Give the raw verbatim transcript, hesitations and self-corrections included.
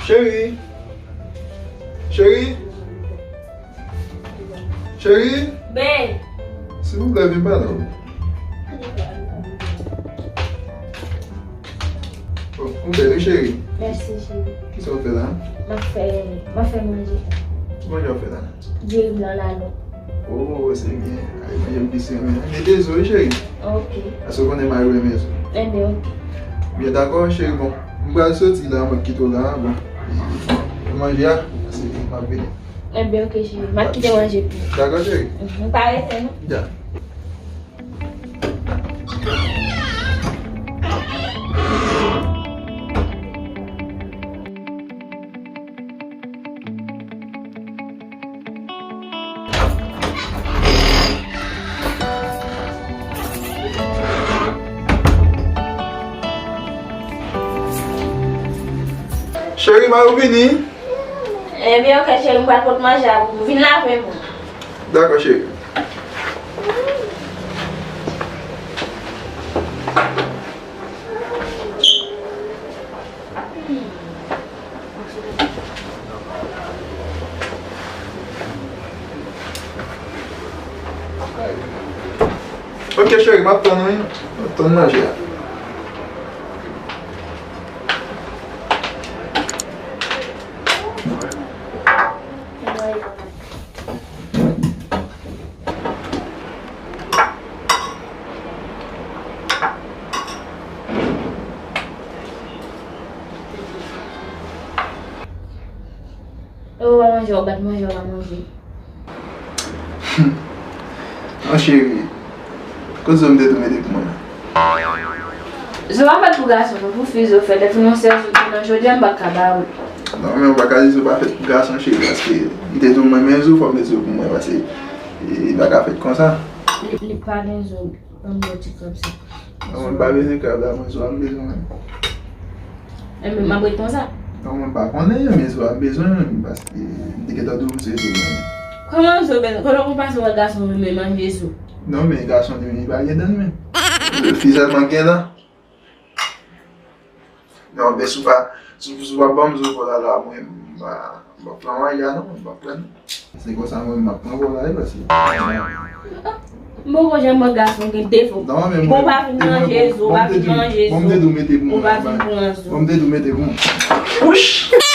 Cheri! Cheri! Cheri! Ben! Silvouplè, vin pale w. Oh, ou bèl, wi, cheri. Mèsi, cheri. Kisa w fè la? M ap fè, m ap fè manje. Ki manje w fè la? Diri blan lalou. Oh, se byen. Ay, manje m plis renmen. Mete zo, wi, cheri. Ok. Paske w konnen mari w renmen zo. Enben, ok. Byen, dakò, cheri. Bon, m pral soti la, mwen kite w la. Bon, manje a, paske m ap vini. Enben, ok, cheri. M ap kite manje pou ou. Dakò, cheri. Mhm, pa rete, non? Ya. Cheri, mari w vini. Ebyen, ok, cheri, m pral pot manje a pou ou. Vin lave men w. Dakò, cheri. Ok, cheri, m ap tann ou, wi. M ap tann manje a. E ou pa manje, ou bat manje, ou pa manje. Mon cheri, kot zo m te tou mete pou mwen an? Zo pa fèt pou gason, non, pou fi zo fèt. Depi yon sèl zo ki nan jodi a, m pa ka ba ou. Non, men ou pa ka di zo pa fèt pou gason, cheri, paske li te tou mwen, men zo, fò m met zo pou mwen, paske li pa ka fèt konsa. Li, li pa gen zo, ban m yon ti krab sa. Non, mwen pa bezwen krab la, mwen zo a m bezwen. Enben, m ap ret konsa. Non, mwen pa konnen, men zo a m bezwen, paske m te gentan di w se zo mwen. Kòman zo bezwen? Kòman ou panse wè gason renmen manje zo? Non, men gason li menm, li pa gen dan, men. Fi sèlman gen dan. Non, men si w pa, si, si w pa ban m zo vòlò la, mwen, m pa, m pa pran manje a, non, m pa pran. Se konsa mwen, m ap pran vòlò la, wi, paske. M poko janm wè gason gen defo. Non, men mwen, bon, pa vin manje zo, pa vin manje zo. Bon, m te dou mete pou mwen. Bon, pa vin pran zo. Bon, m te dou mete pou mwen. Wouch!